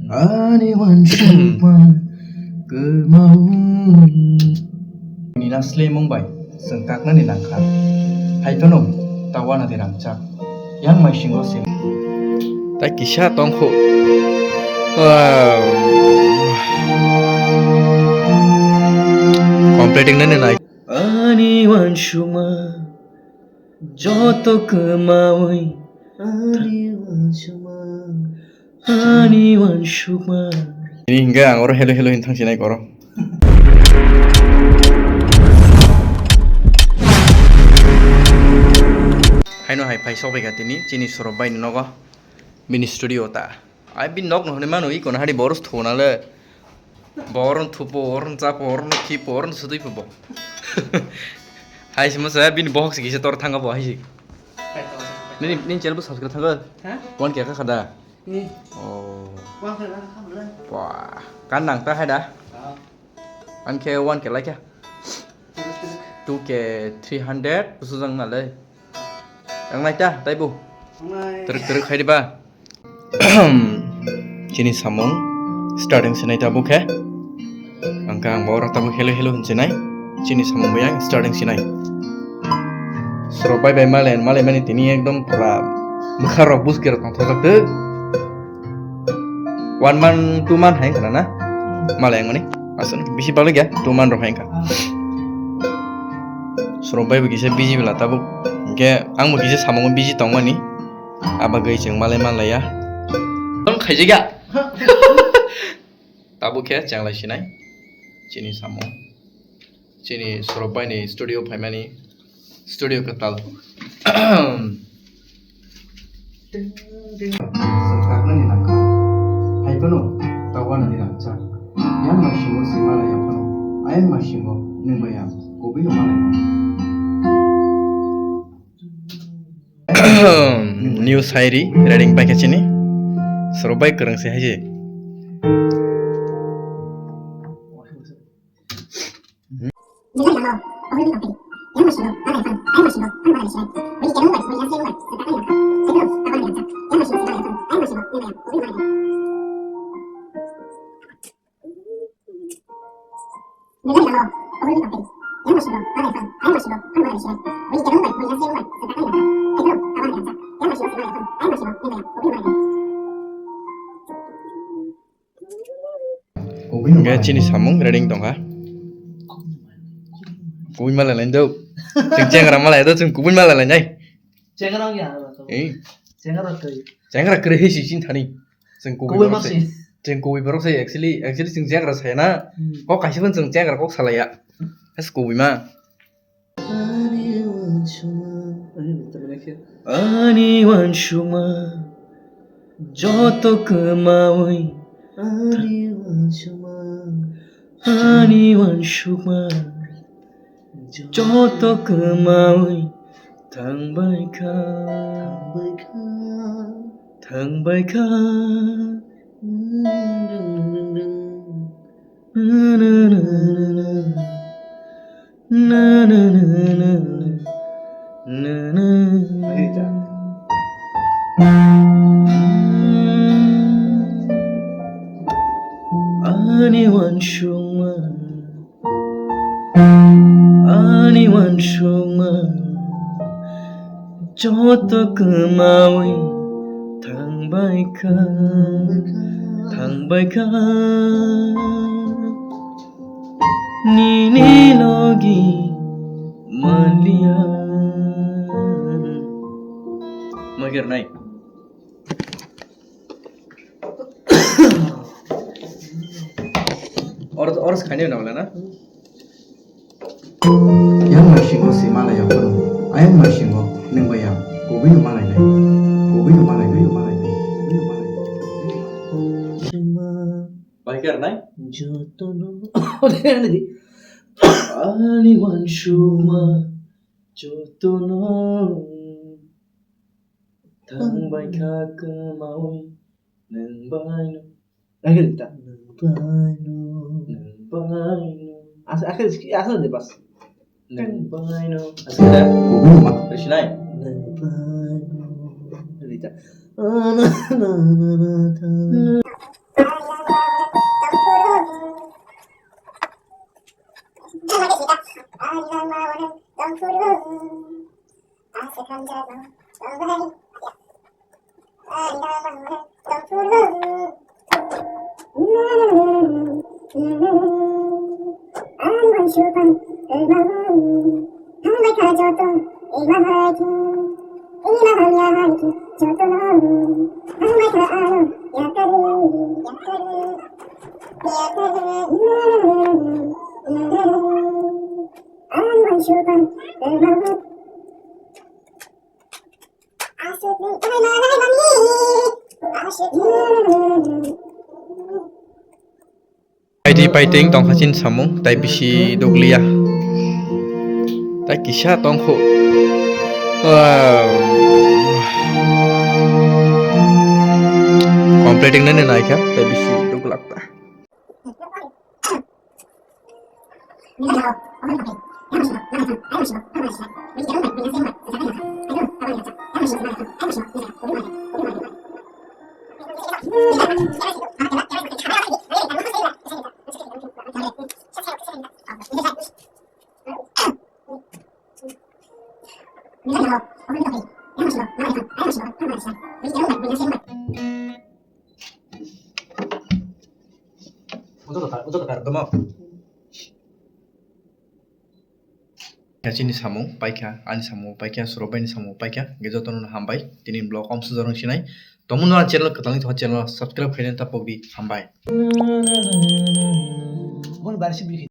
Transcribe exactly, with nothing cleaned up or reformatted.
Ani uansukma kwmaui. Nini na slemung bai chwng kaknani nangkha. Hai phano ta uanadi rangchak. Yang maisingo se. Ta kisa tongkhu. Wow. Completing nani nai. Ani uansukma joto kwmaui. Ani uansukma. Ani uansukma. Tini hinkhe ang oro hello hello hin thangsinai koro. Haino hai phai sokbaikha tini chini Sorop bai ni nogo, bini studio ta. Ai bini nok no hwnwi mano, iko no hari boros thuna le. Boron thupo, oron chapo, oron khipo, oron sudui po bo. Hai simo sa bini bohok sigi se tor thanga bo hai sigi. Nini, nini channel bo subscribe thanga. Ha? One K ka khada. Ni. Oh. One K ka khada. Wah, kan nang ta hai da. Ah. One K, one K like ya. Two K three hundred, busu jang na le. Ang nai ta, tai bu. Ang nai. Teruk teruk khai di ba. Chini samung starting sinai tabuk khe. Ang khe ang bo oro tabuk hello hello hin sinai. Chini samung bo yang starting sinai. Sorop bai bai malen malen mani tini ekdom pura bwkha rok buskir tong thok thok. One month, two month hai khana na? Malen mani. Asal bisi balok ya, two month rok hai kha. Sorop bai bo kisa busy bela tabuk. Hingke ang bo kisa samungo busy tongmani. Abagwi chwng malai manlaiya. Tong khaijak ya. Tabuk khe chenglai sinai. Chini samung. Chini Sorop bai ni studio phaimani. Studio kwtal. Chwng kaknani nangkha. Hai phano ta uanadi rangchak. Yang maisingo se malaiya phano. Ayang maisingo nwng bai ang kubui no malai. New Sairi, reading paikha chini. Sorop bai kwrwng se hai se. Hingke chini samung ready tongkha. Kubui malai lainai do. Chwng chengra malai do, chwng kubui malai lainai. Chengra wngya. Eh. Chengra kwrwi. Chengra kwrwi hai si sin thani. Chwng kubui kubui borok se. Chwng kubui borok se actually, actually chwng chengra saya na. Hmm. Kok kaisa phano chwng chengra kok salaya. Has kubui ma. Ani uansukma joto kwmaui. Ani uansukma. Ani uansukma joto kwmaui. Thangbai kha. Thangbai kha. Thangbai kha. Ani uansukma, ani uansukma. Joto kwmaui thangbai kha, thangbai kha. Nini logi manliya. Mager nai. Or, or khaini na wala na? Yang maisingo se malai ya phano. Ayang maisingo nwng bai ang kubui no malai nai. Kubui no malai nai, malai nai. Kubui no malai nai. Bai kar nai? Jotono. Ani uansukma jotono. Thangbai kha kwmaui nwng bai no. Akhir ta. Nwng bai no. Nwng bai no. As-, akhir, asal de bas. Nwng bai no. Asal da. Kubui ma. Risinai. Nwng bai no. Rita. Ana, na, na, na, ta. Paidi paiting tongkha chini samung, tai bisi dukliya. Tai kisa tongkhu. Wow. Completing nani naikha, tai bisi duklak ta. Chini samung paikha, ani samung paikha, Surabhaini samung paikha, hingke jotono hambai, tini vlog om sujorong sinai. Tongmung no channel kwtalni thok channel subscribe khaina ta pokdi, hambai. Boni barisi bikhi